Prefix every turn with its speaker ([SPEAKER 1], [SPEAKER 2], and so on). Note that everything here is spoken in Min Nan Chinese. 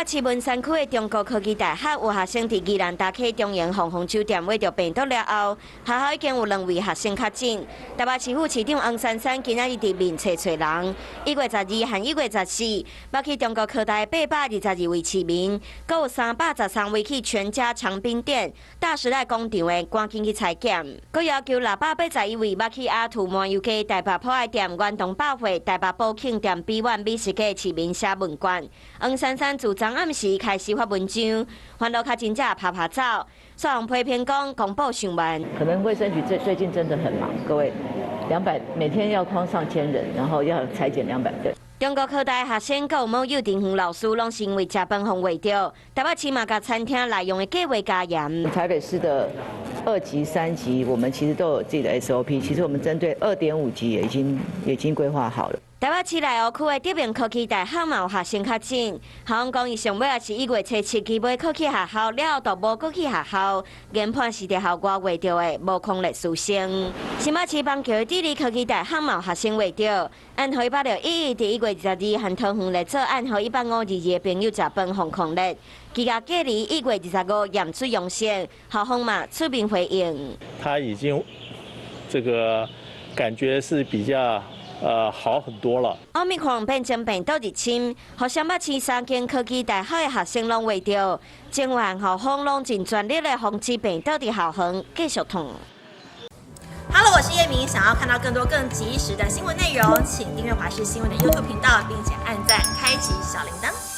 [SPEAKER 1] 北市文山區的中國科技大學有學生佇宜蘭大溪中營紅紅酒店穢著病毒了後，學校已經有兩位學生確診。台北市副市長黃珊珊今仔日佇面冊揣人，1月12和1月14，捌去中國科大的822位市民，閣有313位去全家長濱店、大時代廣場的，趕緊去採檢。閣要求681位捌去阿兔麻油雞、台北普愛店、元東百貨、台北寶慶店、比苑美食街市民寫問卷。黃珊珊自昨暗時開始發文章，煩惱確診者趴趴走，煞予批評講公布傷慢。
[SPEAKER 2] 可能衛生局最近真的很忙，各位，200每天要匡上千人，然後要採檢200個。
[SPEAKER 1] 中國科大學生閣有某幼稚園老師，攏是因為食飯予穢著。台北市嘛，共餐廳內用的計劃加嚴。
[SPEAKER 2] 台北市的2級、3級，我們其實都有自己的 SOP。其實我們針對2.5級也已經規劃好了。
[SPEAKER 1] 台北市內湖區的德明科技大學嘛有學生確診，校方講伊上尾也是1月初7機尾考去學校，了後就無閣去學校，研判是佇校外穢著的，無匡列師生。新北市板橋的致理科技大學嘛有學生穢著，案號161佇1月22和桃園來做案號152的朋友食飯予匡列，居家隔離1月25驗出陽性，校方嘛出面回應。
[SPEAKER 3] 他已經這個感覺是比較好很多了。
[SPEAKER 1] 奧密克戎變種病毒入侵，予雙北市三間科技大學的學生攏穢著，政府和校方攏盡全力來防止病毒佇校園繼續傳。
[SPEAKER 4] Hello，我是葉明，想要看到更多更及時的新聞內容，請訂閱華視新聞的 YouTube 頻道，並且按讚開啟小鈴鐺。